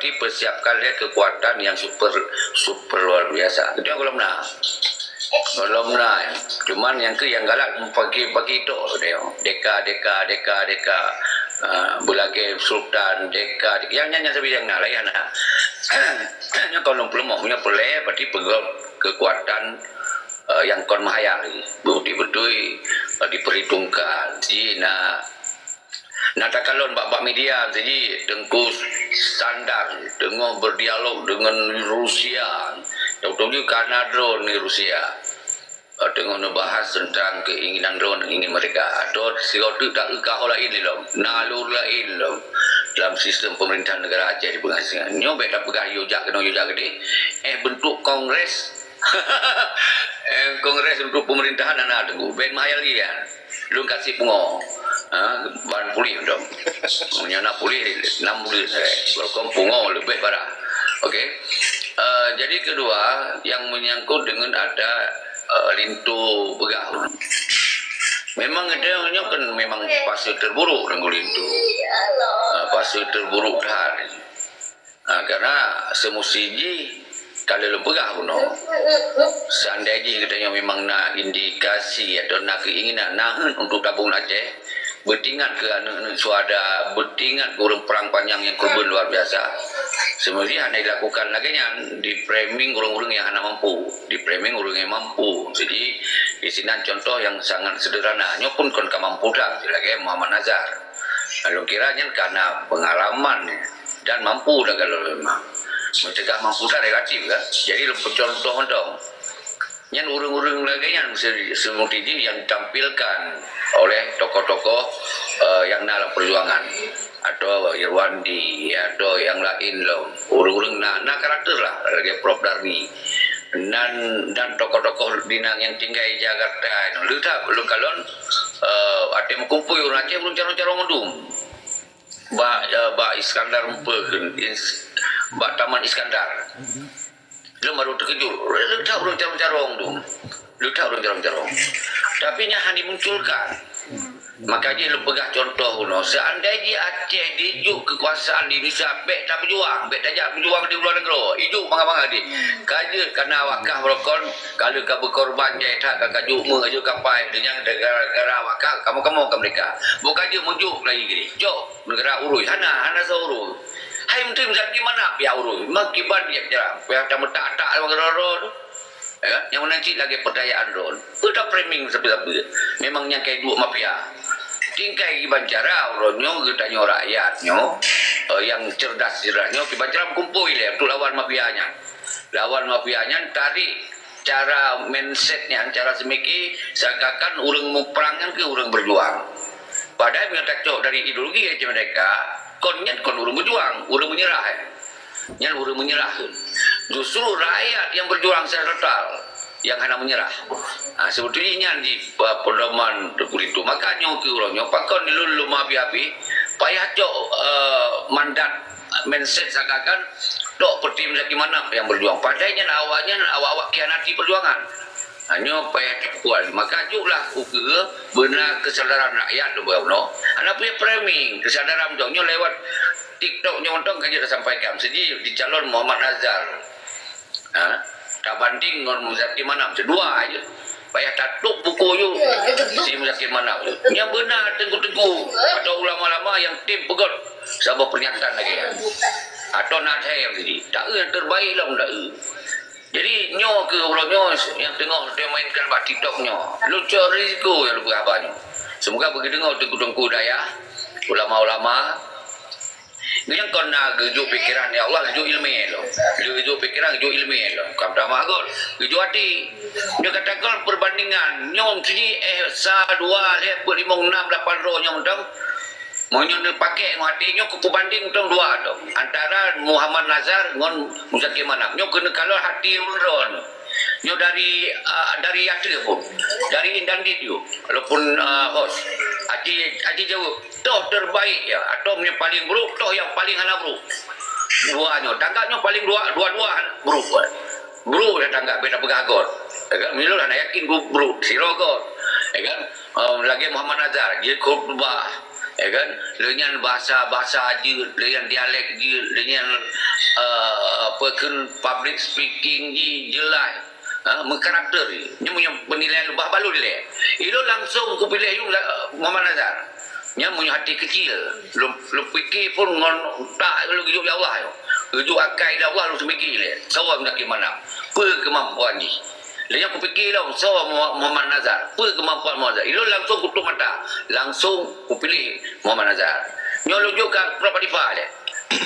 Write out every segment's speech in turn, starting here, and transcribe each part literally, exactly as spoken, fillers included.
dipersiapkan lé kekuatan yang super, super luar biasa. Itu yang belum na. Belum na. Cuman yang ke yang galak pagi-pagi tu, deka, deka, deka, deka, uh, beulagée sultan, deka, yang nyan, nyan sabe nyang na, laén na. Nyan kalau belum maunya peureulée, berarti peugah kekuatan, uh, yang kon meuhayal. Beutôi-beutôi, uh, diperhitungkan. Cina, na takalon bak, bak media, jadi Teungku Sandar teungoh berdialog dengan Rusia. Tahu-tahu kana drone ni Rusia. Eh, teungoh neubahas tentang keinginan drone ingin mereka. Atau sigoe teuk tak ka lain lom. Na lur lain lom. Dalam sistem pemerintahan negara Aceh di pengasingan. Nyoe bèk tapeugah yue jak keunoe yue jak keudeh. Eh, bentuk kongres. Eh, kongres untuk pemerintahan na teungku. Bèk meuhayal lagi ya. Lôn kasih pungo. Ha, ban puléh dong. Meunyoe na puléh, enam buleuen sagai. Walaupun pungo leubeh parah. Okey. Eh, jadi kedua, yang menyangkut dengan ada, eh, linto peugah. Memang ada nyoe kan memang fase terburuk Teungku linto. Eh, fase terburuk that. Ha, karena semusi jih ka lheueh lôn peugah bunoe. Seandai jih geutanyoe memang na indikasi atau na keinginan nahan untuk tabong Aceh, beutingat keu aneuk-aneuk syuhada, beutingat keu ureueng perang panyang nyang keureubeuen luar biasa. Semusi jih hana dilakukan lagèe nyan, di-framing ureueng-ureueng nyang hana mampu, di-framing ureueng nyang mampu. Jadi, di sinan contoh nyang sangat sederhana, nyoe pun kon ka mampu that, lagèe Muhammad Nazar. Lôn kira nyan karena pengalaman dan mampu dah kalau memang. Mencegah mampu dah relatif kan. Jadi lôn peucontoh mantong. Nyan ureueng-ureueng lagèe nyan se-, seperti jih yang ditampilkan oleh tokoh-tokoh, eh, yang na lam perjuangan. Atau Irwandi, atau yang lain lom. Ureueng-ureueng na, na karakter lah, lagèe Prof Darni. Dan, dan tokoh-tokoh di nang yang tinggai Jakarta, leutak lôn kalon, eh, até meukumpôi ureueng Aceh, ureueng carông-carông mandum. Bak, eh, bak Iskandar Mupa kheun, Is-, bak Taman Iskandar. Lôn baru teukeujot. Leutak ureueng carông-carông tu. Leutak ureueng carông-carông. Tapi nyan hana dimunculkan. Maka jih lôn peugah contoh bunoe. Seandai jih Aceh dijok keukuasaan di Indonesia, bèk tapeujuang, bèk tajak peujuang di luar nanggroe. Ijok manga-manga jih. Ka jeuet kana wakah beurokon, ka lheueh ka beukorban jai that ka kajok meuh, ka jeuet kapai. Deunyan gara-gara wakah, kamoe-kamoe ka meurdeka. Boh ka jeuet meujok lagi keu jih. Jok. Neugara urui, hana, hana soe urui. Hai menteri meusaki mana pihak urui? Memang kiban dia bicara. Pihak tameutak-tak lam keudroe-droe tu. Ya kan? Nyang meunan cit lagèe peudayaan droe. Peue ta-framing sapeue-sapeue. Memang nyang kai duek mafia. Tingkai kiban cara uroe nyoe geutanyoe rakyat nyoe, eh, nyang cerdas-cerdas nyoe kiban cara meukumpôi lé untuk lawan mafia nyan. Lawan mafia nyan tarék cara mindset nyan, cara seumiki seakan-akan ureueng muprang nyan keuh ureueng berjuang. Padahai meunyoe tacok dari ideologi Aceh Merdeka, kon nyan kon ureueng berjuang, ureueng menyerah, eh. Nyan ureueng menyerah. Justru rakyat yang berjuang secara total, yang hana menyerah. Ha, sebetulnya nyan di, eh, pedoman Teungku linto. Maka nyoe keu uroe nyoe, pakon lôn luma api-api, payah cok, eh, mandat mindset seakan-akan tok peuti meusaki manam nyang berjuang. Padahai nyan awak nyan awak-awak khianati perjuangan. Ha, nyoe payah tapeukuat. Maka juklah ukeue beuna kesadaran rakyat lôn beunoe. Hana payah framing kesadaran mantong nyoe lewat TikTok nyoe mantong ka jeuet tasampaikan. Siji dicalon Muhammad Nazar. Ha, tabanding ngon Muzakir Manaf, dua aja. Payah tatôp buku ju si Muzakir Manaf ju. Nyang beuna teungku-teungku atau ulama-ulama nyang tem peugöt saboh pernyataan lagèe nyan. Atau na asai nyang siji. Tak eu nyang terbaik lom, tak eu. Jadi nyoe keuh uroe nyoe nyang teungoh teumainkan bak TikTok nyoe. Lôn cok risiko nyang lôn peugah haba nyoe. Semoga beudeungoe teungku-teungku dayah, ulama-ulama, Nyang kon na geujok pikeran, ya Allah, geujok ileumèe lom. Geujok pikeran, geujok ileumèe lom. Ka meutamah göt, geujok até. Nyoe gata kon perbandingan. Nyoe siji, eh, sa, dua, lhèe, peuet, limong, nam, lapan droe nyoe mantong. Meunyoe neupaké ngon até nyoe, kupeubanding mantong dua droe. Antara Muhammad Nazar ngon Muzakir Manaf. Nyoe keuneuk kalon até ureueng droe nyoe. Nyoe dari, ah, dari ateueh pun. Dari Indandit ju. Walaupun, ah, hos. Até, até jaweueb. Toh terbaik ya, atau nyang paling buruk, toh nyang paling hana buruk. Dua nyoe, tanggap nyoe paling dua, dua-dua buruk. Buruk ya tanggap, beda peugah göt. Ya kan? Meunyoe hana yakin bu-, buruk, sidroe göt. Ya kan? Em, lagèe Muhammad Nazar, jeuet khutbah. Ya kan? Lheueh nyan bahasa-bahasa jeuet, lheueh nyan dialek jeuet, lheueh nyan, eh, apa kheun, public speaking jih jeulaih, eh, meukarakter jih. Nyan meunyoe penilaian lôn bah balu dilèe. Ilôn langsong kupiléh yue la-, Muhammad Nazar. Nyan meunyoe até keucil, lôn, lôn pike phon ngon utak lôn geujok ya Allah. Geujok akai ya Allah lôn seumiki lé. Soe Muzakir Manaf? Peue keumampuan jih? Lheueh nyan kupike lom, soe Mu-, Muhammad Nazar? Peue keumampuan Muhammad Nazar? Ilôn langsong kutup mata, langsong kupiléh Muhammad Nazar. Nyoe lôn jok keu Prof Hanifah lé.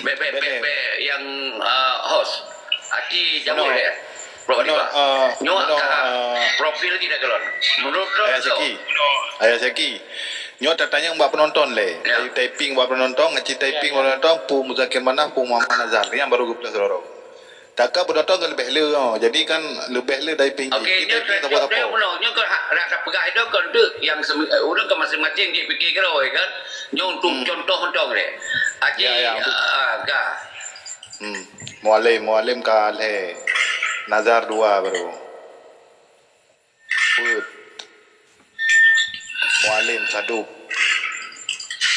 Bèk, bèk, bèk, bèk nyang, ah, host. Aci cabut lé. Prof Hanifah. Nyoe ka profil jih dah keulon. Menurut Prof Ayah Zaki. Ayah Zaki. Nyoe tatanyong bak penonton lé. Ya. Ayu typing bak penonton, aci typing bak penonton, peue Muzakir Manaf, peue Muhammad Nazar. Nyan baru geupeugah sidroe. Takan penonton ka leubeh le, oh. Jadi kan leubeh le dari pinggir. Okey, kita nyoe pinggir tak apa-apa. Nyoe, nyoe kan hak, hak peugah itu kan tu yang sem-, eh, ureueng kan masing-masing dia fikir kira, ya kan? Nyoe untuk contoh-contoh dia. Aci, ya, ya, untuk ah, ah, ka. Hmm. Mualem, Mualem ka lhèe. Nazar dua baru. Peuet. Mualem sadub.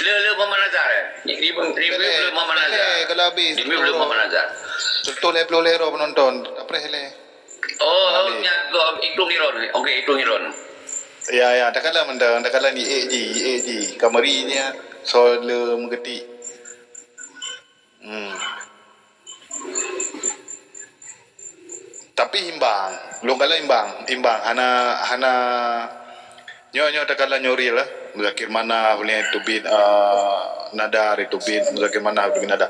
Le, le Muhammad Nazar, eh? Di, di, di, le Muhammad Nazar. Kalau habis. Di, le Muhammad Nazar. Betul, eh, puluh lé droe penonton. Apreh lé. Oh, oh, nyan, go, hitung iron. Okey, hitung iron. Ya, ya, dah kalah mendang, dah kalah ni, eh, ji, eh, ji. Kamari nya, so, le, meugetik. Hmm. Tapi imbang. Lôn kalon imbang. Imbang. Hana, hana. Nyoe, nyoe takalon nyoe real lah. Muzakir Manaf, ni teubiet, ah, Nadar, teubiet Muzakir Manaf, teubiet Nadar.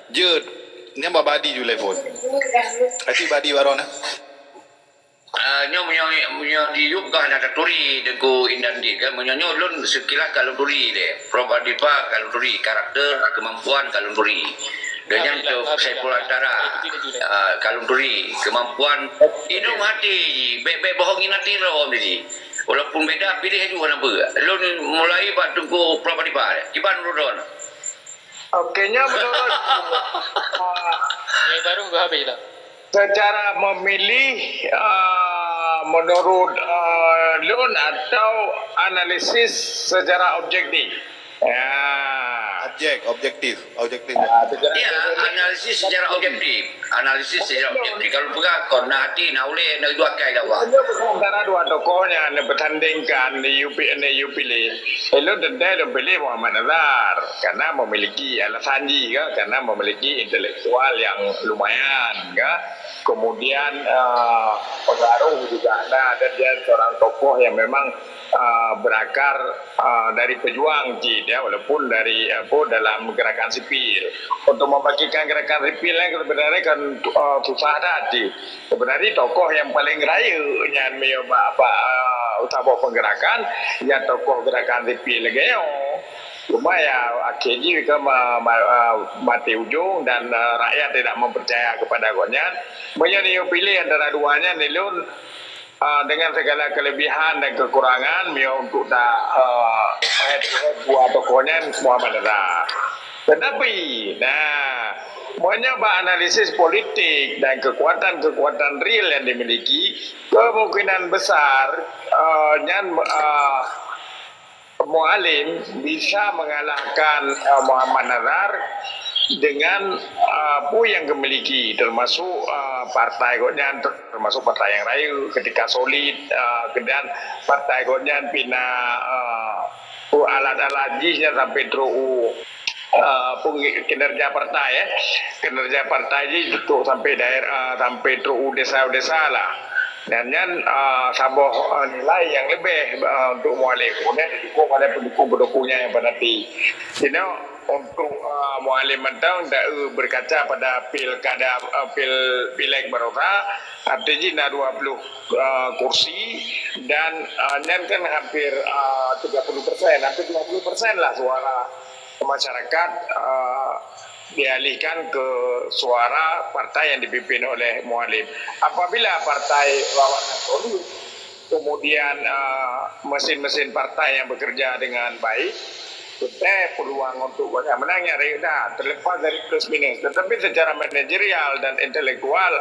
Jeuet. Nyan bak Badi ju lé phon. Aci Badi baron, eh. Ah, nyoe meunyoe, meunyoe di YouTube ka hana taturi Teungku Indandi kan. Meunyoe nyoe lôn sekilas ka lôn turi deh. Prof Hanifah ka lôn turi, karakter, kemampuan ka lôn turi. Dan nyan tu Saiful Antara, ah, ka lôn turi, kemampuan. Inong hati, bèk-bèk bohong inong hati rom tadi. Walaupun beda, piléh aju hana beu. Lôn mulai bak Teungku Prof Hanifah. Kiban menurut droen? Okey, nyoe menurut, ah, Ni baru habis lah. Secara memilih, ah, menurut, ah, lôn atau analisis secara objektif? Ya. Objek, objektif, objektif. Ah, secara Ya, objektif. Analisis secara objektif. Analisis secara objektif. Kalau peugah kon na hati, na ulèe, na dua kai dah wah. Hanya antara dua tokoh nyan neupeutandiengkan, ni U P, ni U P lé. Ilôn teuntèe lôn piléh Muhammad Nazar karena memiliki alasan jih, kan, karena memiliki intelektual yang lumayan, kan. Kemudian, eh, pengaruh juga ada, dan dia seorang tokoh yang memang, eh, berakar, eh, dari pejuang cit, ya, walaupun dari, apa, dalam gerakan sipil. Untuk membangkitkan gerakan sipil kan sebenarnya kan, eh, susah dah cit. Sebenarnya tokoh yang paling rayeuk nyan meunyoe bak, bak, eh, saboh penggerakan, ya tokoh gerakan sipil lagèe nyoe. Cuma ya akhé jih ka ma-, ma-, eh, mati ujong dan, eh, rakyat tidak mempercaya kepada gobnyan. Meunyoe neuyue piléh antara dua nyan, ilôn, eh, dengan segala kelebihan dan kekurangan, meunyoe untuk ta, eh, head to head dua tokoh nyan, Muhammad Nazar. Tetapi, nah, meunyoe bak analisis politik dan kekuatan-kekuatan real yang dimiliki, kemungkinan besar, eh, nyan, eh, Mualem bisa mengalahkan, eh, Muhammad Nazar dengan, eh, peue nyang geumiliki, termasuk, eh, partai gobnyan, termasuk partai nyang rayeuk, ketika solid, eh, dan partai gobnyan pih na, eh, alat-alat jih nyan sampai trok u, eh, peue kinerja partai, eh. Kinerja partai jih trok sampai daerah, sampai trok u desa-desa lah. Dan nyan, ah, saboh, ah, nilai nyang leubeh, ah, untuk Mualem. Kemudian didukung oleh pendukung-pendukungnya yang fanatik. Jadi, untuk, ah, Mualem mantong, da, eh, berkaca pada pilkada, ah, pil-, pileg barosa, artinya na dua puluh, ah, kursi dan, ah, nyan kan hampir, ah, tiga puluh persen, hampir dua puluh persen lah suara masyarakat, ah, dialihkan ke suara partai yang dipimpin oleh Mualem. Apabila partai lawan solid, kemudian, ah, mesin-mesin partai yang bekerja dengan baik, teuntèe peluang untuk gobnyan menang nyan rayeuk that, terlepas dari plus minus. Tetapi secara manajerial dan intelektual,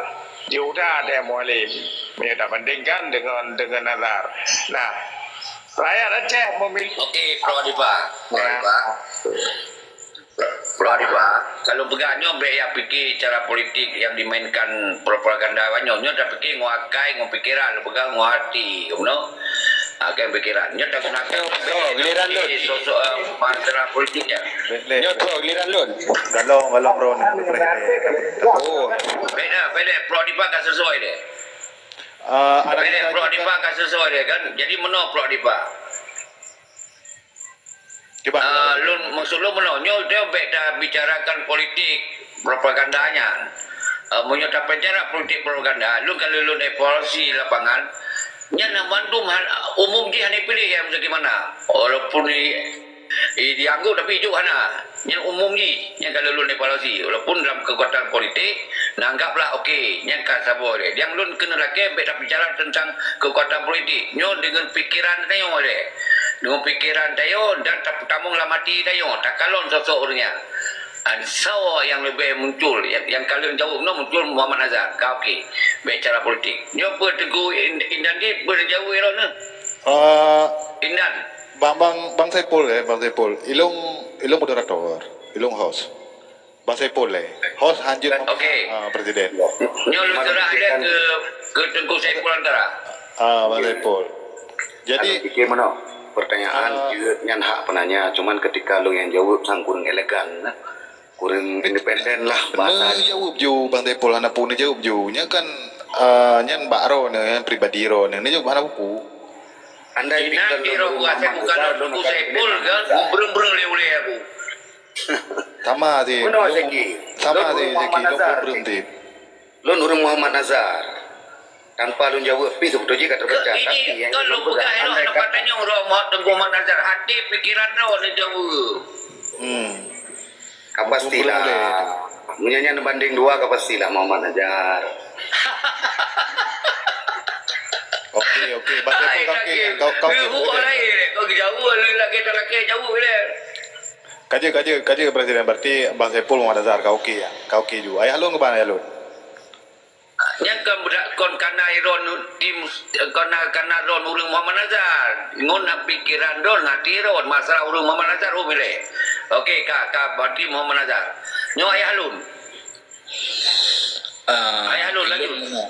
jauh that dari Mualem. Meunyoe tabandingkan dengan, dengan Nazar. Nah, Rakyat Aceh memilih. Okey, Prof Adifah. Prof Adifah. Prof Adifah, kalau peugah nyoe bèk ya pike cara politik yang dimainkan propaganda banyoe. Nyoe tapike ngon akai, ngon pikeran, peugah ngon hati, you know. Akai pikeran. Nyoe tagunakan sosok, eh, masalah politik ya. Nyoe Prof, giliran lôn. Galong, galong, Prof. Oh. Beda, beda. Prof Adifah ka sesuai deh. Ah, anak Beda, Prof Adifah ka sesuai deh kan. Jadi meunoe Prof Adifah. Cuba. Ah, lôn, maksud lôn meunoe, nyoe dia bèk tabicarakan politik propaganda nyan. Ah, meunyoe tabicara politik propaganda, lôn kalau lôn evaluasi lapangan, nyan na mandum han, umum jih hana piléh nyang bagaimana. Walaupun i, i, dianggap tapi jok hana. Nyan umum jih, nyan kalau lôn evaluasi. Walaupun dalam kekuatan politik, na anggaplah okey, nyan ka saboh lé. Nyang lôn keuneuk lakèe bèk tabicara tentang kekuatan politik. Nyoe deungon pikeran tanyoe lé. Deungon pikeran tanyoe dan ta-, tamong lam hati tanyoe, takalon sosok ureueng nyan. An, soe nyang leubeh muncul, nyang, nyang ka lheueh jaweueb nyoe muncul Muhammad Nazar. Ka okey. Bèk cara politik. Nyoe peue Teungku In-, Indan di peue jaweueb lôn nyoe? Ah, Indan. Bang, Bang, Bang Saipul, eh, Bang Saipul. Ilong, ilong moderator, ilong host. Bang Saipul, eh. Host hanjeut, okey, ah, presiden. Nyoe lôn seurah aja ke, ke Teungku Saipul Antara. Ah, Bang Saipul. Jadi, aku fikir meunoe, pertanyaan, ah, jeuet nyan hak penanya, cuman ketika lôn nyang jaweueb sang kureueng elegan, nah. Kureueng independen lah bahasa. Neujaweueb ju, Bang Saipul, hana peue neujaweueb ju. Nyan kan, ah, nyan bak droeneuh, nyan pribadi droeneuh. Neujaweueb hana peue-peue. Andai pih kon lôn ureueng Muhammad Nazar, lôn akan breueng-breueng lé ulèe aku. Sama sih. Sama sih, Zaki. Lôn ureueng Muhammad Nazar. Tanpa lôn jaweueb pih, seubeutôi jih ka teubaca. Tapi nyang lôn peugah, andai kata tanyong droe Teungku Muhammad Nazar, hati pikeran droe neujaweueb. Hmm. Ka pastilah. Meunyoe nyan bandeng dua, ka pastilah Muhammad Nazar. Okey, okey. Bang Saiful, kau, kau, kau, kau jaweueb lé. Ka jeuet, ka jeuet, ka jeuet, Presiden. Berarti Bang Saiful, Muhammad Nazar, ka okey ya? Ka okey ju. Ayah lôn keuban, ayah lôn? Nyan kan budak kon kana droen tim, kana, kana droen ureueng Muhammad Nazar. Ngon pikeran droen, hati droen, masalah ureueng Muhammad Nazar, oh, mileh. Okey, ka, ka, berarti Muhammad Nazar. Nyoe ayah lôn. Ah, ayah lôn laju. Ilôn meunoe.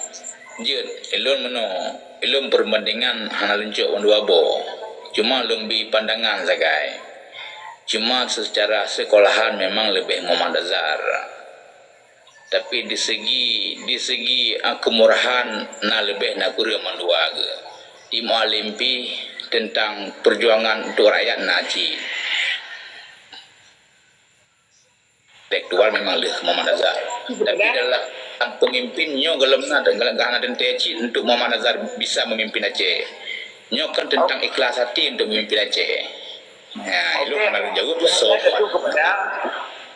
Jeuet, ilôn meunoe. Ilôn perbandingan hana lôn cok mandua boh. Cuma lôn bi pandangan sagai. Cuma secara sekolahan memang leubeh Muhammad Nazar. Tapi di segi, di segi, ah, kemurahan na leubeh na kureueng mandua geuh. Di Mualem pih tentang perjuangan untuk rakyat na cit. Intelektual memang lheueh Muhammad Nazar. Tapi dalam pemimpin nyoe golom na, golom hana teuntèe cit untuk Muhammad Nazar bisa memimpin Aceh. Nyoe kan tentang ikhlas hati untuk memimpin Aceh. Nah, ilôn hana jaweueb tu soe. Jatuh kepada,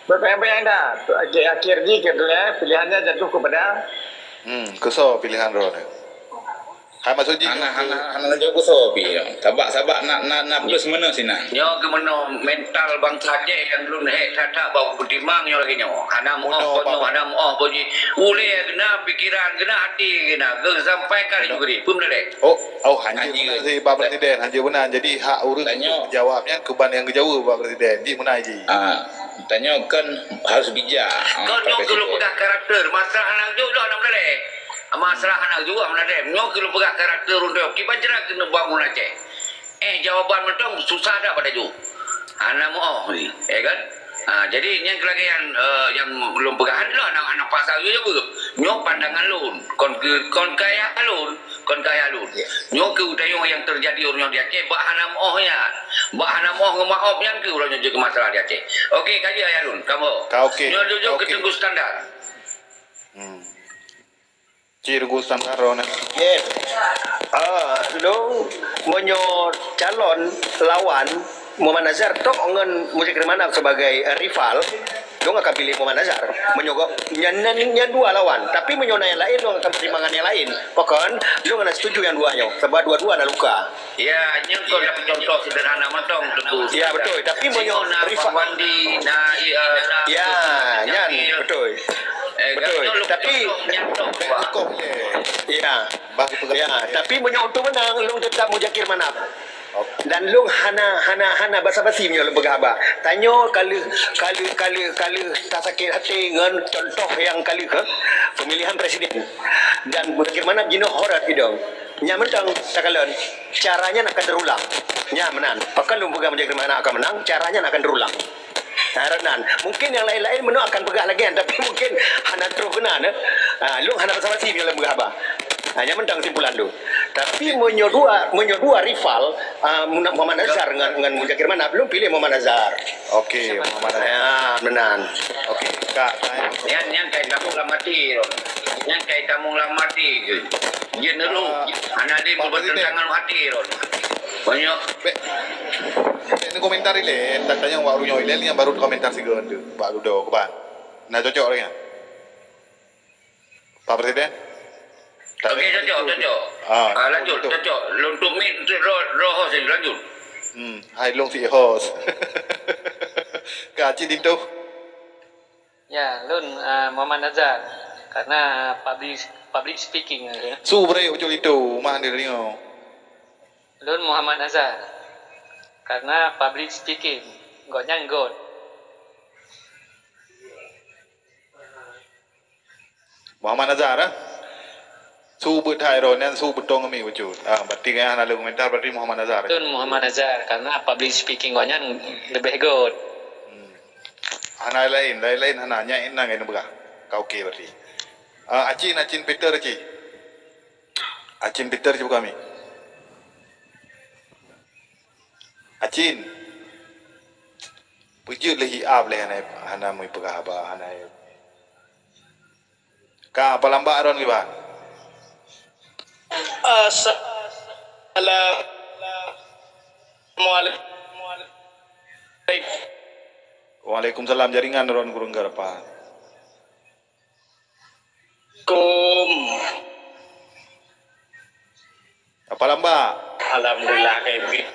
berbayang-bayang dah. Akhir, akhir ni kita lihat pilihannya jatuh kepada. Hmm, keu soe pilihan droeneuh? Hai, maksud jih hana, hana, hana jaweueb keu soe pih. Sabab, sabab na, na, na plus minus sinan. Nyoe keuh meunoe mental bansa Aceh nyang lôn hék that-that bak peutimang nyoe lagèe nyoe. Hana meu'oh, hana meu'oh, ulèe geuh na, pikeran geuh na, hati geuh na, geuh sampaikan laju keudéh. Peue meunan lé? Oh, oh, hanjeuet meunan sih, Pak Presiden, hanjeuet meunan. Jadi, hak ureueng untuk jaweueb nyan keuban nyang geujaweueb, Pak Presiden. Jih meunan jih. Ah, tanyoe kan harus bijak. Ah, kon nyoe keuh lôn peugah karakter, masalah hana jaweueb lôn hana meudalèh. Masalah hana jaweueb hana meudalèh. Nyoe keuh lôn peugah karakter ureueng tanyoe. Kiban cara keuneuk bangun Aceh. Eh, jawaban mantong susah that bak tanyoe. Hana meu'oh ni, ya kan? Ha, jadi nyan keuh lagèe nyan, eh, nyang lôn peugah, hana, hana, hana pasal jaweueb. Nyoe pandangan lôn, kon keu, kon keu ayah lôn, kon keu ayah lôn. Nyoe keuh tanyoe nyang teujadi uroe nyoe di Aceh, bak hana meu'oh nyan. Bak hana meu'oh ngon meu'oh nyan keuh uroe nyoe jeuet keu masalah di Aceh. Okey, ka jeuet ayah lôn, kamoe. Ka okey. Nyoe jujur keu Teungku Iskandar. Hmm. Cit Teungku Iskandar droeneuh. Yes. Ah, lôn meunyoe calon lawan Muhammad Nazar tok ngon Muzakir Manaf sebagai, eh, rival, lôn akan piléh Muhammad Nazar. Meunyoe go-, nyan, nyan, nyan dua lawan. Tapi meunyoe na nyang laén, lôn akan pertimbangan nyang laén. Pakon, lôn hana setuju nyang dua nyoe. Sabab dua-dua na luka. Ya, nyoe kon contoh sederhana mantong, Teungku. Ya, betul. Tapi meunyoe na rival Bang Wandi, na, ya, na, ya, betul. Eh, betul. Tapi, ya. Ya, tapi meunyoe untuk menang, lôn tetap Muzakir Manaf. Dan lôn hana, hana, hana basa-basi meunyoe lôn peugah haba. Tanyoe ka lheueh, ka lheueh, ka lheueh, ka lheueh tasakét até ngon contoh nyang ka lheueh, eh, pemilihan presiden. Dan Muzakir Manaf jinoe ho rot idong. Nyan mantong takalon, cara nyan akan terulang. Nyan meunan. Pakon lôn peugah Muzakir Manaf akan menang, cara nyan akan terulang. Nah, rot nan. Mungkin nyang laén-laén meunoe akan peugah lagée nyan, tapi mungkin hana troh keunan, eh. Ah, lôn hana basa-basi meunyoe lôn peugah haba. Ah, nyan mantong kesimpulan lôn. Tapi meunyoe dua, meunyoe dua rival, ah, Muhammad Azhar ngon, ngon Muzakir Manaf, lôn piléh Muhammad Azhar. Okey, Muhammad Azhar. Ya, meunan. Okey, Kak, Kak. Nyan, nyan ka itamong lam até lôn. Nyan ka itamong lam até keuh. Jeuet neurôh, Ah, hana lé Pak Presiden. Bertentangan lam até lôn. Banyak. Bèk, bèk neukomentar ilée, ta-, tanyong wak ureueng nyoe ilée, nyang baru komentar sigoe tu, Pak Ludo, keubah. Nah, cocok lagée nyan. Pak Presiden? Okey, cocok, cocok. Ah, ah, lanjut, cocok. Cocok. Lôn tutup mic, untuk roh, roh host, lanjut. Hmm, hai lôn si host. Ka cit linto. Ya, lôn, ah, Muhammad Nazar. Karena public, public speaking, ya. Su beurai ucul itu, mah dia dengar. Lôn Muhammad Nazar. Karena public speaking, gobnyan got. Muhammad Nazar, eh? Su beuet hai droe nyan, su beutôi ngon mi bacut. Ah, berarti kan hana lé komentar, berarti Muhammad Nazar. Betul Muhammad Nazar, karena public speaking gobnyan leubeh got. Hmm. Hana laén, laén-laén hana, nyan inong keuneuk peugah. Ka okey berarti. Ah, Acin, Acin Peter, Acin. Acin Peter, cuba kami. Acin. Peujeuet lé hi ab lé hana, hana meupeugah haba, hana. Ka palamba ron kiban. Assalamualaikum. Waalaikumsalam, jaringan ron kurang garapan. Kum. Apa lamba? Alhamdulillah, kayak begini.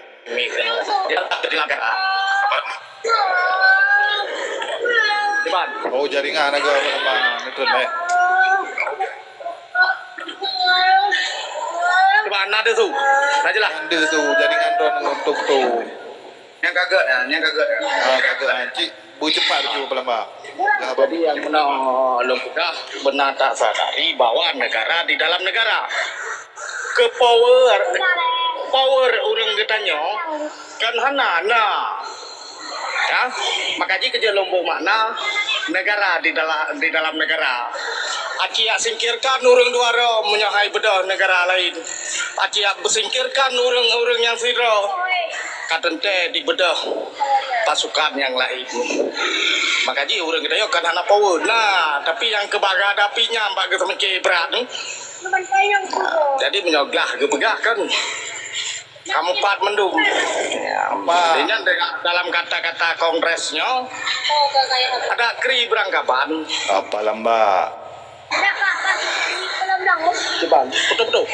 Cuman. Oh, jaringan agak apa lamba? Betul, eh. Cuman, ada tu. Sajalah. Ada tu, jaringan ron untuk tu. Nyang ka gét, ha, nyang ka gét. Ah, ka gét, ha. Cit, beucepat beucue peulamba. Jadi, nyang meunoe lôn peugah, beuna tasadari bahwa negara di dalam negara. Keu power, power ureueng geutanyoe kan hana na. Ya, maka jih keujeuet lôn beumakna negara di dala-, di dalam negara. Aci jak singkirkan ureueng dua droe meunyoe hai beudôh negara laén. Aci jak beusingkirkan ureueng-ureueng nyang sidroe. Ka teuntée dibeudôh pasukan nyang laén. Maka jih ureueng geutanyoe kan hana power. Nah, tapi nyang keu bak geuhadapi nyan bak geuseumiké brat. Jadi meunyoe glah geupeugah kan kamoe pat mandum. Apa? Dengan, dengan dalam kata-kata kongres nyoe ada kri beurangkaban. Apa lamba? Cuba, betul-betul.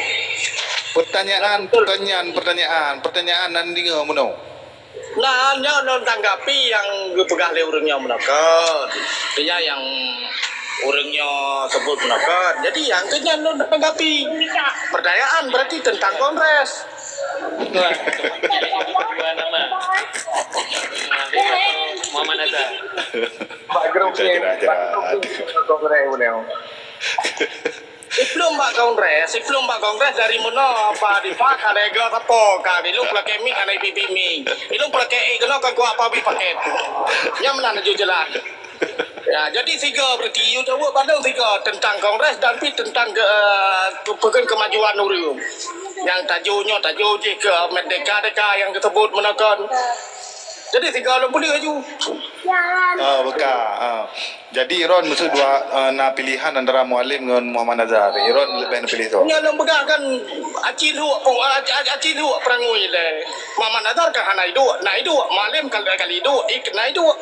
Pertanyaan, pertanyaan, pertanyaan, pertanyaan nan deungoe meunoe. Nah, nyoe lôn tanggapi nyang geupeugah lé ureueng nyoe meunoe kon. Artinya nyang ureueng nyoe sebut meunoe kon. Jadi nyang keu nyan lôn tanggapi. Pertanyaan berarti tentang kongres. Dua, dua nama. Muhammad Azhar. Bak grup Kira-kira ni, aja. Bak grup ni, kongres ni. Siplôh bak kongres, siplôh bak kongres dari meunoe Pak Dipa ka lego sapo ka bilung pulakée mic hana ibi-bi mic. Bilung pulakée ék keunoe ka kuat apa bi paket. Nyang meunan laju jalan. Ya, jadi sigo berarti you tahu bandum sigo tentang kongres dan pi tentang ke, eh, ke, peukon kemajuan ureueng. Nyang tajo nyoe tajo jih ke merdeka-deka nyang teusebut meunoe kon. Jadi sigo lom boleh laju. Ah, beka. Ah. Jadi Ron meusu dua, eh, na pilihan antara Mualem ngon Muhammad Nazar. Ron leubeh neupiléh soe? Nyan lôn peugah kan Acil Huk, oh, Ac-, Ac-, Acil Huk peurangui lé. Muhammad Nazar kan hana iduek, na iduek, Mualem kan kali iduek, ik na iduek.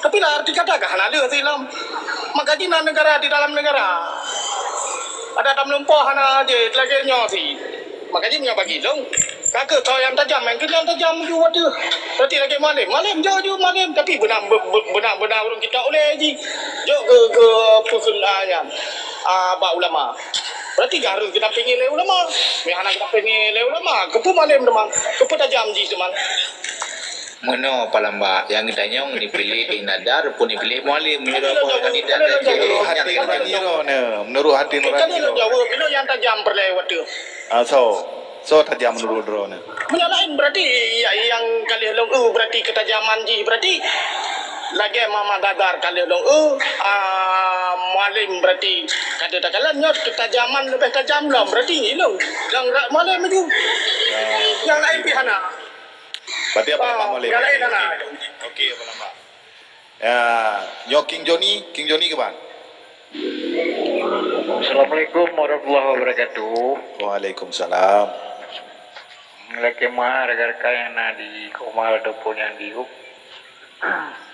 Tapi lah arti kata kan hana leuh silam. Maka jih na negara di dalam negara. Ada tam lumpoh hana je lagée nyoe si. Maka jih meunyoe bagi lôn. Ka keuh soe nyang tajam, nyang keuh nyang tajam ju ateueh. Berarti lagée Mualem. Mualem jauh ju Mualem, tapi beuna, be-, be-, beuna, beuna ureueng kita ulée jih. Jok keu, keu, keu, keu, ah, nyan. Ah, bak ulama. Berarti harus geudampingi lé ulama. Meuhana geudampingi lé ulama, keupeue malém teuma? Keupeue tajam jih teuma? Meunoe Pak Lambak, nyang geutanyong dipiléh Nadar pun dipiléh Mualem, meunurot apa kandidat dan Menurut hati nurani droeneuh, menurut hati nurani droeneuh. Jaweueb, inoe nyang tajam peureulée watée. Ah, so, so tajam menurut droeneuh. Meunyoe laén berarti ya, nyang ka lheueh lôn eu berarti keutajaman jih berarti lagée Muhammad Nadar ka lheueh lôn eu, ah, Mualem berarti ka lheueh takalon nyoe keutajaman leubeh tajam lom berarti ilôn dan rak Mualem laju. Nyang laén pih hana. Berarti apa nama Mualem? Nyang laén hana. Okey, apa nama? Ya, nyoe King Johnny, King Johnny ke bang? Assalamualaikum warahmatullahi wabarakatuh. Waalaikumsalam. Lakée meuhai rekan-rekan nyang na di Komal ataupun nyang di Up.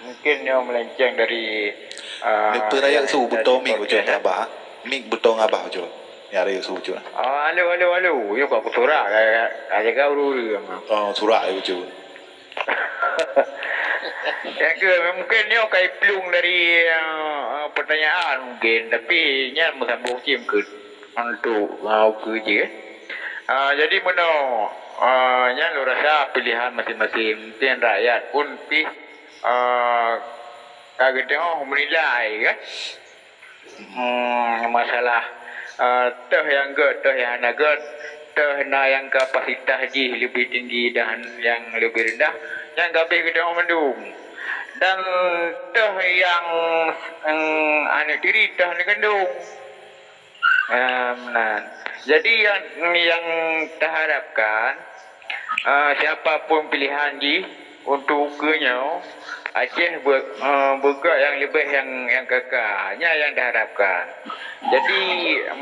Mungkin nyoe meulenceng dari, ah, Ni peurayeuk su beutong mik ucok abah. Mik beutong abah ucok. Ya rayeuk su ucok. Ah, halo, halo, halo. Yo kok surak ka, ka jaga uru-uru. Oh, surak ya ucok. Ya ke, mungkin nyoe ka iplueng dari, ah, pertanyaan mungkin, tapi nyan meusambung cit mungkin untuk, ah, ukeue jih. Ah, jadi meunoe, ah, nyan lôn rasa pilihan masing-masing. Mungkin rakyat pun pih, ah, ka geutanyoe meunilai kan. Hmm, masalah, eh, toh nyang gét, toh nyang hana gét, toh na nyang kapasitas jih leubeh tinggi dan nyang leubeh reundah, nyan ka abéh geutanyoe mandum. Dan toh nyang, em, aneuk tiri toh neukandung. Em, nah. Jadi nyang, nyang taharapkan, eh, siapa pun pilihan jih, untuk ukeue nyoe, Aceh be-, eh, beugét nyang leubeh nyang, nyang kaka. Nyan nyang taharapkan. Jadi,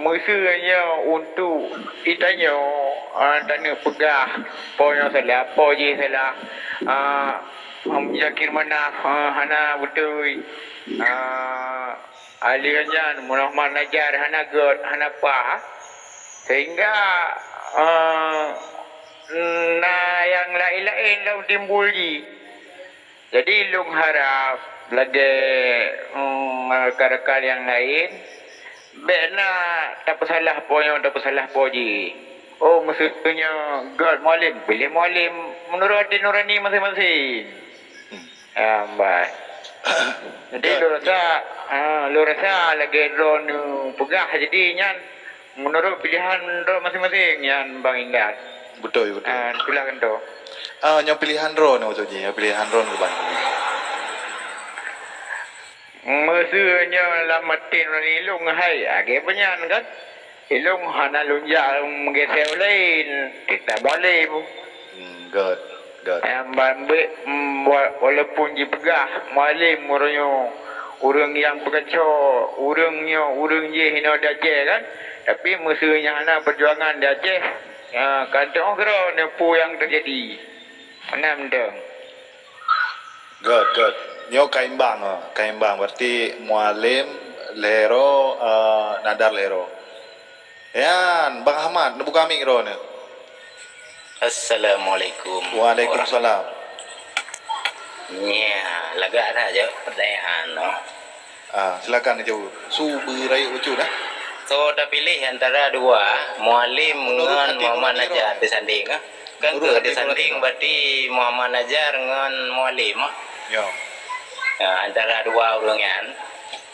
meuseu nyoe untuk itanyoe, eh, taneuk peugah, po nyoe salah, po jih salah. Eh, Muzakir Manaf, eh, hana beutôi. Eh, Alheuh nyan, Muhammad Najar hana gét, hana paih, sehingga, eh, na nyang laén-laén lom timbul jih. Jadi, lôn harab lagée, em, rekan-rekan nyang laén, bék na tapeusalah po nyoe, tapeusalah po jih. Oh, meuseu nyoe gét Mualem, piléh Mualem meunurot hati nurani maséng-maséng. Ya, mbai. Jadi, lôn rasa, ah, lôn rasa lagée droeneuh peugah, jadi nyan meunurot pilihan droe maséng-maséng nyan, Bang Indat. Beutôi, beutôi. Ah, itulah kan tu. Ah, nyoe pilihan droeneuh maksud jih, nyoe pilihan droeneuh keubah. Meuseu nyoe lam até nurani lôn hai, lagée beunyan kan. Ilôn hana lôn jak meugeusée u laén, teutab Mualem. Hmm, gét, gét. Nyang ban bék, mm, wa-, walaupun jipeugah Mualem ureuëng nyoe, ureuëng nyang peukaco, ureuëng nyoe, ureuëng jéh inoe di Aceh kan, tapi meuseu nyang hana peujuangan di Aceh, ya, ka teu'oh keudroe neupeue nyang teujadi. Meunan mantong. Good, good. Nyoe ka imbang, oh. Ka imbang. Berarti Mualem lhèe droe, eh, Nadar lhèe droe. Nyan, Bang Ahmad, neubuka mic droeneuh. Assalamualaikum. Waalaikumsalam. Nya, lagak na jaweueb pertanyaan, oh. Ah, silakan jaweueb. Su beurayeuk bacut, eh. So, tapiléh antara dua, Mualem ngon Muhammad Najar disanding, eh. Kan keu disanding berarti Muhammad Najar ngon Mualem, eh. Ya. Ya, antara dua ureuëng nyan,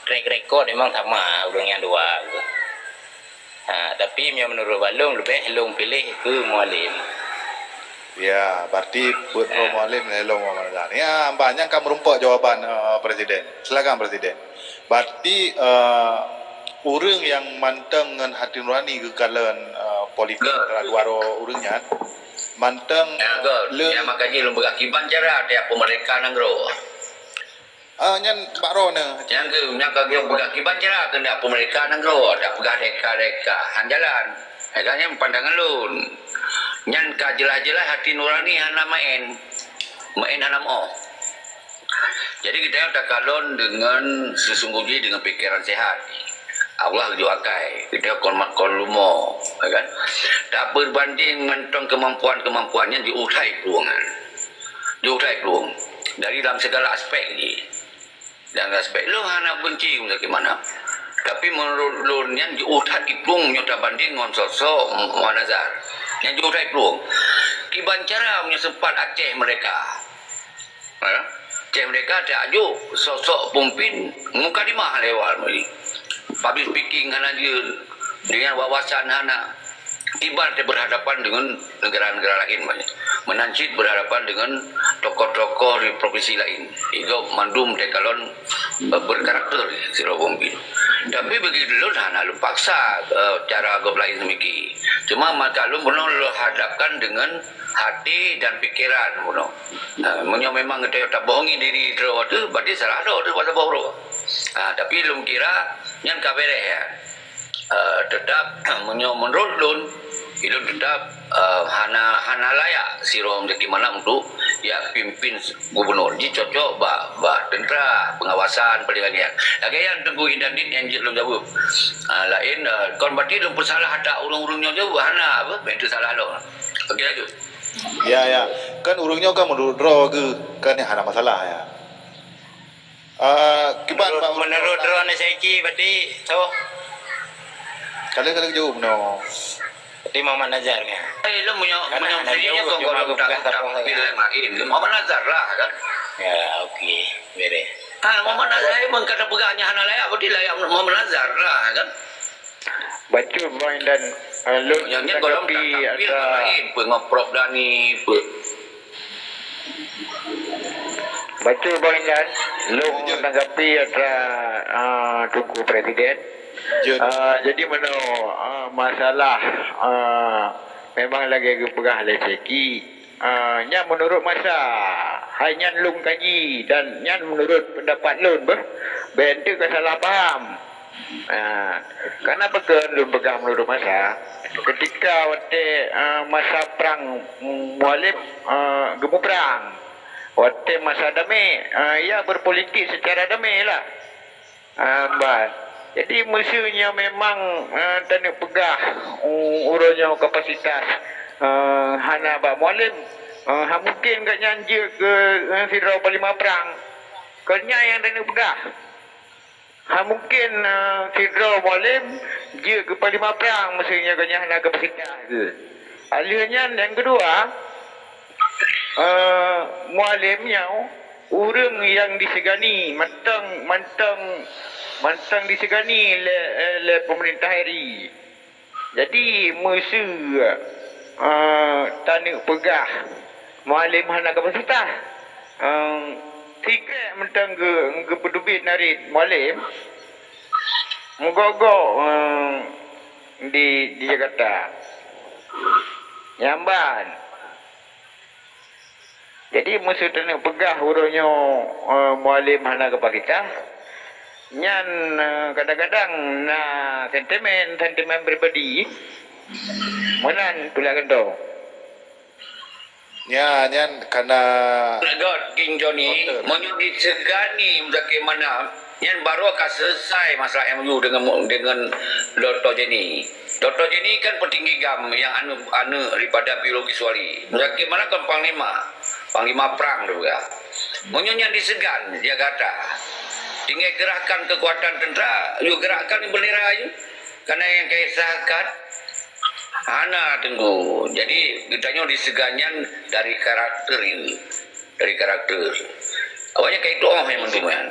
track record memang sama ureuëng nyan dua tu. Ha, tapi meunurot bak lôn leubeh lôn piléh keu Mualem. Ya, berarti buet droe Mualem lé lôn Muhammad Najar. Ya, bah, nyan ka meurumpok jawaban, eh, Presiden. Silakan Presiden. Berarti, eh, ureuëng nyang mantong ngon hati nurani geukalon, eh, politik antara dua droe ureuëng nyan, mantong le- nyang makajih lôn peugah kiban cara tiap pemerintah nanggroe. Ah, nyan bak droeneuh. Nyang keu, nyang ka geuyue peugah kiban cara keuneuk peumerdeka nanggroe, dak peugah deka-deka, han jalan. Eka nyan pandangan lôn. Nyan ka jeulaih-jeulaih hati nurani hana maén. Maén hana meu'oh. Jadi, geutanyoe takalon deungon seusunggoh jih deungon pikeran sehat. Allah geujok akai, geutanyoe kon mat kon lumo, ya kan? Tapeubandeng mantong keumampuan-keumampuan nyan jiôh that peuluwang nyan. Jiôh that peuluwang. Dari dalam segala aspek jih. Dan aspek lôn hana benci Muzakir Manaf. Tapi meunurot lôn nyan jiôh that iplueng nyoe tabandéng ngon sosok Muhammad Nazar. Nyan jiôh that iplueng. Kiban cara meunyoe sempat Aceh Merdeka. Ha? Aceh Merdeka tajok sosok peumimpin mukadimah lé awal tadi. Public speaking hana jeuet, dengan wawasan hana. Kiban teu berhadapan dengan negara-negara laén banyak. Meunan cit berhadapan dengan tokoh-tokoh di provinsi laén. Igob mandum teukalon, eh, berkarakter sidroe peumimpin. Tapi bagi lôn hana lôn paksa, eh, cara gob laén seumiké. Cuma mata lôn bunoe lôn hadapkan dengan hati dan pikiran bunoe. Ha, meunyoe memang geutanyoe tabohongi diri droe teuh, berarti salah droe teuh bak saboh uroe. Ha, tapi lôn kira nyan ka beres, ya. Eh, tetap, meunyoe meunurot lôn, lôn tetap, eh, hana, hana layak sidroe Zaki Manaf untuk ya pimpin gubernur. Jicocok bak, bak tentera pengawasan paling lagèe nyan. Lagèe nyan Teungku Indandit nyang jeuet lôn jaweueb. Ah, laén, eh, kon berarti lôn peusalah that ureueng-ureueng nyoe jaweueb, hana apa, bèk teusalah lôn. Oke, lanjut. Ya, ya. Kan ureueng nyoe kan meunurot droe geuh, kan hana masalah, ya. Ah, kiban Menurut, Pak menurut droeneuh Syekh Zaki berarti, so? Ka lheueh, ka lheueh jaweueb bunoe. Berarti Muhammad Nazar kan? Eh, lôn meunyoe, Kan meunyoe hana sini jaweueb, nyoe cuma kon geupeugah tak tahu saja. Pilih lain. Muhammad Nazar lah, kan? Ya, oke. Beres. Ah, Muhammad Nazar, eh, meunyoe ka tapeugah nyan hana layak, berarti layak Muhammad Nazar lah, kan? Bacut Bang Indan, eh, lôn Nyan, nyan golom tanggapi tak tampil atra lain, peue ngon Prof Dani, peue. Bacut Bang Indan, lôn Ya. tanggapi atra, ah, Teungku Presiden. Ya. Ah, jadi meunyoe, ah, masalah, ah, memang lagèe geupeugah lé Syekh Zaki, Ah, nyan meunurot masa. Hai nyan lôn kaji dan nyan meunurot peundapat lôn beuh. Bèk teuka salah paham. Ah, kenapa keu lôn peugah meunurot masa? Ketika watèe, ah, masa prang, mm, Mualem, ah, geumuprang. Watèe masa damé, ah, ya berpolitik secara damai lah. Ah, bah. Jadi, meuseu nyoe memang, ah, taneuk peugah, u-, uroe nyoe kapasitas, ah, hana bak Mualem, ah, hana mungken gobnyan jeuet keu, ah, sidroe panglima prang. Kon nyan nyang taneuk peugah. Hana mungken, ah, sidroe Mualem jeuet keu panglima prang, meuseu nyoe gobnyan hana kapasitas geuh. Lheueh nyan, nyang keudua, eh, Mualem nyoe ureueng nyang disegani, mantong, mantong, mantong disegani lé, eh, lé peumeurintah R I. Jadi, meuseu, eh, taneuk peugah Mualem hana kapasitas, eh, sikrek mantong geu-, geupeuteubiet narit Mualem, meugoe-goe, eh, di, di Jakarta. Nyan ban. Jadi, meuseu taneuk peugah uroe nyoe, eh, Mualem hana kapasitas, nyan, eh, kadang-kadang na sentimen, sentimen pribadi. Meunan, Teungku Laganto. Nya, nyan kana Got King Johnny, Oke. Meunyoe disegani Muzakir Manaf, nyan baru ka selesai masalah M O U dengan, dengan Doktor Jenny. Doktor Jenny kan petinggi GAM nyang aneuk, aneuk daripada biologis wali. Muzakir Manaf kan panglima, panglima prang juga. Meunyoe nyan disegan Jakarta, tinggai kerahkan kekuatan tentera, yuk gerakkan bendera yuk. Karena nyang ka isahkan hana Teungku. Jadi, geutanyoe disegan nyan dari karakter yuk. Dari karakter. Awaknyan ka itu'oh nyang mandum nyan.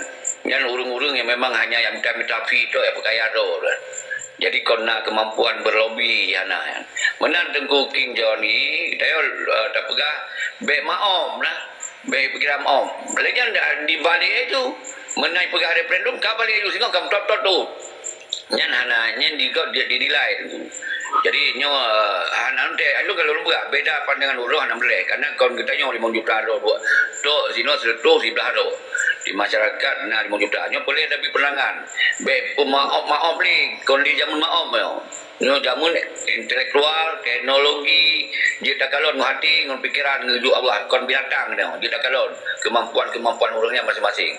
Nyan ureueng-ureueng nyang memang hanya nyang mita-mita fee tok, nyang peukaya droe. Jadi kon na keumampuan berlobi hana nyan. Meunan Teungku King Johnny, tanyoe, eh, tapeugah bèk maom lah. Bèk peukira maom. Lé nyan dah dibalik laju. Meunan peugah referendum ka balik laju singoh ka meutot-tot tu. Nyan hana, nyan di, di, dinilai Teungku. Jadi nyoe, eh, hana teuntèe, lôn ka lôn peugah, beda pandangan ureueng hana meulèe. Karena kon geutanyoe limong juta droe, dua, tok sinoe seureutôh siblaih droe. Di masyarakat na limong juta. Nyoe peureulèe tapi peunangan. Bèk peumaob-maob lé, kon lé jameun maob nyoe. Nyoe jameun intelektual, teknologi, jeuet takalon ngon hati, ngon pikeran, ngon Allah. Kon binatang nyoe, jeuet takalon keumampuan-keumampuan ureueng nyan maséng-maséng.